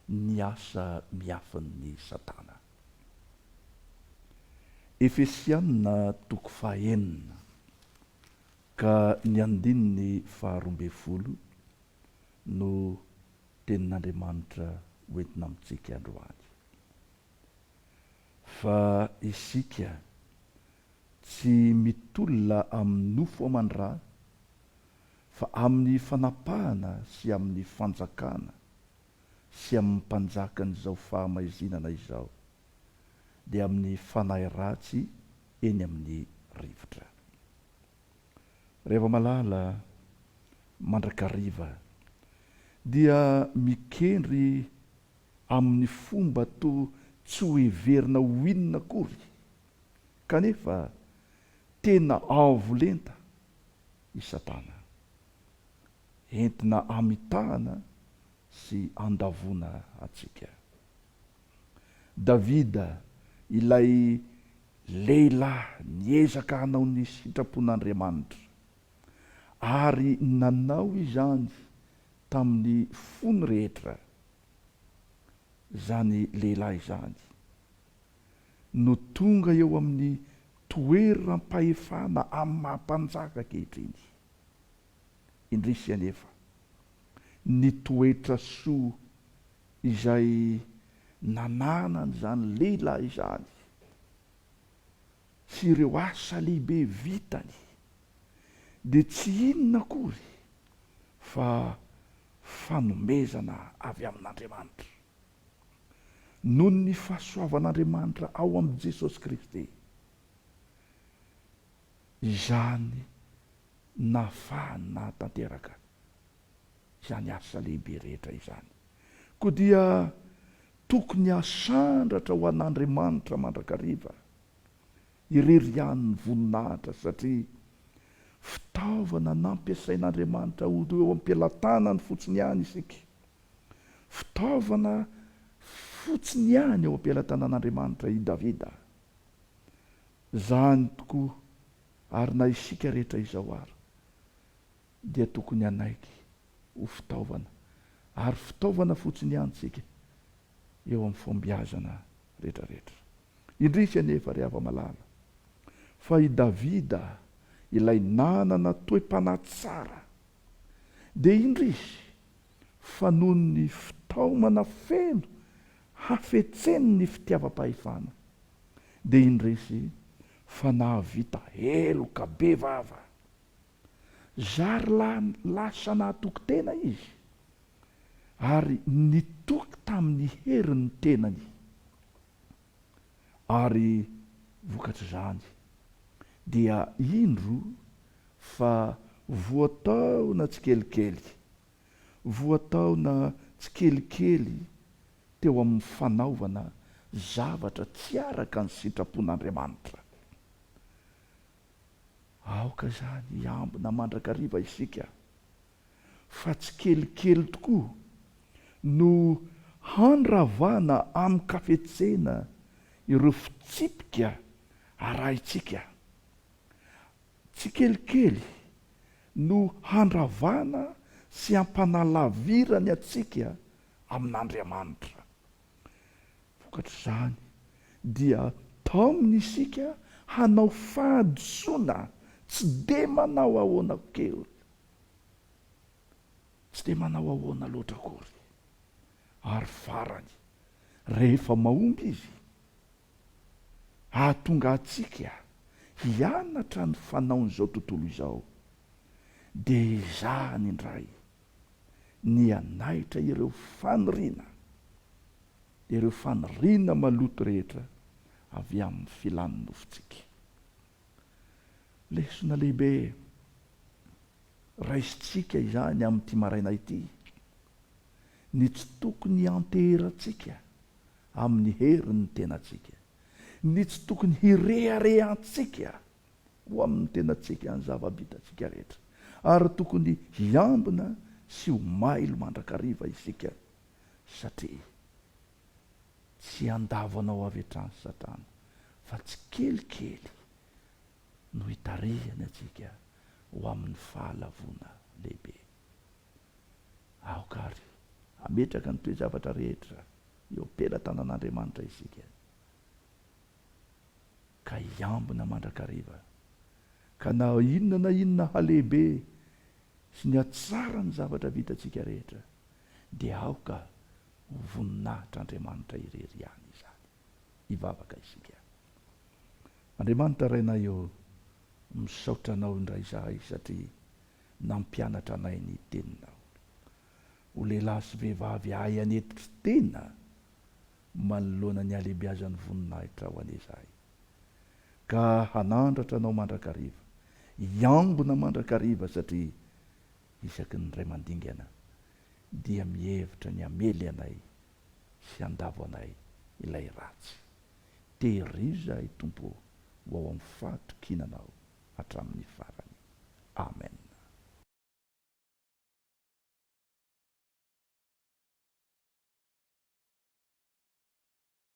ny asa miafin'ny Satana. Efesiana toko fahenina ka ny andininy faharoambinifolo no tenin'Andriamanitra hoentina amintsika androany. Fa isika tsy mitolona amin'ny nofo aman-dra, fa amin'ny fanapahana sy amin'ny fanjakana sy amin'ny mpanjakan'izao fahamaizinana izao, dia amin'ny fanahy ratsy eny amin'ny rivotra. Reva malala, mandrakariva dia mikendry amin'ny fomba toa tsy ho heverina ho inona akory, kanefa tena avo lenta i Satana. Entina hamitahana sy handavoana antsika. Davida, ilay lehilahy niezaka hanao ny sitrapon'Andriamanitra, ary nanao izany tamin'ny fony rehetra, izany lehilahy izany no tonga eo amin'ny toeram-pahefana amin'ny maha-mpanjaka ankehitriny. Indrisy anefa, ny toetra soa izay nananan'izany lehilahy izany sy ireo asa lehibe vitany dia tsy inona akory fa fanomezana avy amin'Andriamanitra. Noho ny fahasoavan'Andriamanitra ao amin'i Jesosy Kristy, izany nahafahany nahatanteraka izany asa lehibe rehetra izany. Koa dia tokony hasandratra ho an'Andriamanitra mandrakariva irery ihany ny voninahitra satria fitaovana nampiasain'Andriamanitra ho eo am-pelatanany fotsiny ihany isika. Fitaovana fotsiny ihany eo am-pelatanan'Andriamanitra i Davida. Izany tokoa ary na isika rehetra izao ary dia tokony hanaiky ho fitaovana ary fitaovana fotsiny ihany tsika eo amin'ny fahombiazana rehetrarehetra. Indrisy anefa ry hava-malala fa i Davida ilay nanana toe-panahy tsara dia indrisy fa noho ny fitaomana feno hafetsen'ny fitiavam-pahefana dia indrisy fa nahavita heloka bevava. Zary lasa nahatoky tena izy ary nitoky tamin'ny herin'ny tenany. Ary vokatr'izany dia indro fa voataona tsikelikely, voataona tsikelikely teo amin'ny fanaovana zavatra tsy araka ny sitrapon'Andriamanitra. Aoka izany hiambina mandrakariva isika fa tsikelikely tokoa no handravana amin-kafetsena ireo fitsipika arahintsika. Tsikelikely no handravana sy hampanalavirany antsika amin'Andriamanitra. Vokatr'izany dia taominy isika hanao fahadisoana tsy dia manao ahoana kely, tsy dia manao ahoana loatra akory. Ary farany, rehefa mahomby izy, hahatonga antsika hianatra ny fanaon'izao tontolo izao, dia ezahany indray ny hanaitra ireo faniriana, ireo faniriana maloto rehetra avy amin'ny filan'ny nofontsika. Lesona lehibe raisintsika izany amin'ity maraina ity, ny tsy tokony hianteherantsika amin'ny herin'ny tenantsika, ny tsy tokony hireharehantsika ho amin'ny tenantsika ny zava-bitantsika rehetra, ary tokony hiambina sy ho mailo mandrakariva isika, satria tsy handavo anao avy hatrany Satana, fa tsikelikely no hitarihany antsika ho amin'ny fahalavoana lehibe. Aoka àry. Hametraka ny toe-javatra rehetra eo am-pelatanan'Andriamanitra isika, ka hiambina mandrakariva, ka na inona na inona halehibe sy ny hatsaran'ny zavatra vitantsika rehetra, dia aoka ho voninahitr'Andriamanitra irery ihany izany. Hivavaka isika. Andriamanitra Rainay ô, misaotra Anao indray izahay satria nampianatra anay ny Teninao. Ho lehilahy sy vehivavy hahay hanetry tena manoloana ny halehibiazan'ny voninahitrao anie izahay, ka hanandratra Anao mandrakariva, hiambina mandrakariva satria isaky ny indray mandingana dia mihevitra ny hamely anay sy handavo anay ilay ratsy. Tehirizo izahay Tompo ô ho ao amin'ny fahatokiana Anao hatramin'ny farany. Amen.